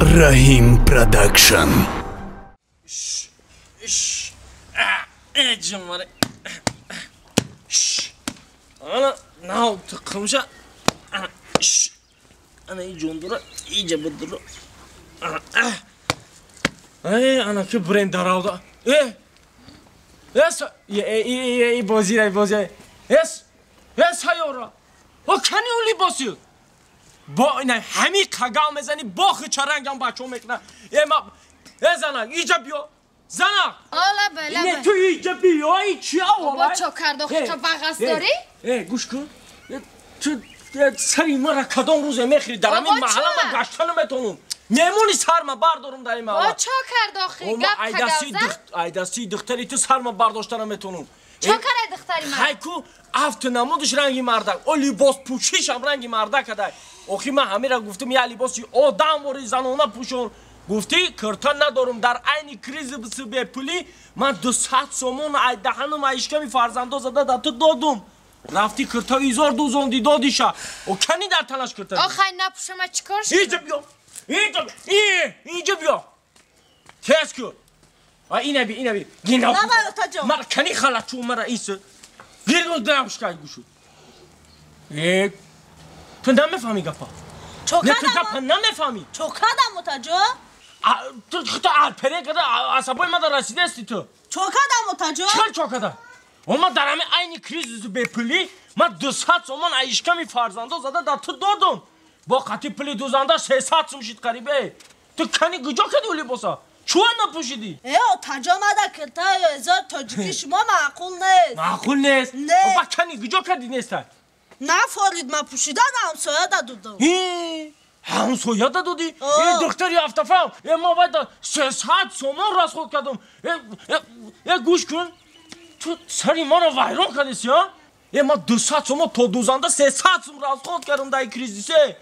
Раҳим Продакшн. Ана нав тиқимша. Ана и ҷондура иҷа бидура. Ана ки бренд даравда. Эс э бозира бозира. Эс эс ҳайора. О кани он либоси? Бо ина ҳами қагал мезани бохи чарангам бачо мекна. Э ма э зана иҷа биё. Зана. Ола бала. Не ту иҷа биё, и чи авола? Бо чо кардохи то бағас дорӣ? Э гӯш кун. Ту сари мара кадом рӯзе мехӯри дар ҳамин маҳалла ман гашта наметавонам. Мемони сарма бардорум дар ин маҳалла. Бо чо кардохи гап кагавза? Айдасии духтари ту сарма бардошта наметавонам. Чо карай духтари ман? Хайку афту намудиш ранги мардак, о либос пӯшишам ранги мардак адай. Охи ман ҳамира гуфтам я либоси одам вори занона пӯшон. Гуфтӣ кирта надорум дар айни кризиси бепулӣ ман 200 сомон ай даҳанум ай ишками фарзандо зада дар ту додум. Рафти кирта изор дузонди додиша. О кани дар танаш кирта? Охай напӯшама чӣ кор шуд? Иҷа биё. Иҷа иҷа биё. Тез ку. А ина би, ина би. Гина. Мара кани халачу мара ис. Гиргул драмшкай гушу. Э ту намефаҳмӣ гапа? Чо Не ту гапа намефаҳмӣ? Чо кардам отаҷо? Ту худто алпере када асабои мада расидаасти ту. Чо кардам отаҷо? Чӣ чо када? Ма дар ҳамин айни кризису бепулӣ ман 200 сомон ай ишками фарзандо зада дар ту додум. Бо қатъи пули дузанда 300 сум шид қарибе. Ту кани куҷо кади ӯ либоса? Чӯ напӯшидӣ? Э отаҷо мада киртаи эзор тоҷики шумо маъқул нест. Маъқул нест? Не. Ба кани куҷо кади нестай? Нафорид ма пӯшидан ҳамсояда додам. Ҳамсояда додӣ? Э духтари ҳафтафаҳм, э ма вайда 300 сомон расход кардам. Э гӯш кун. Ту сари маро вайрон кардеси, а? Э ма 200 сомон то дузанда 300 сум расход кардам дар кризисе.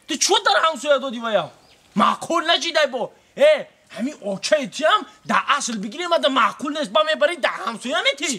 Ту чӯ дар ҳамсоя додӣ вая? Маъқул нашидай бо. Э ҳамин очаи тиам дар асл бигирем ада маъқул нест, ба мебарӣ дар ҳамсоя метӣ. Чӣ?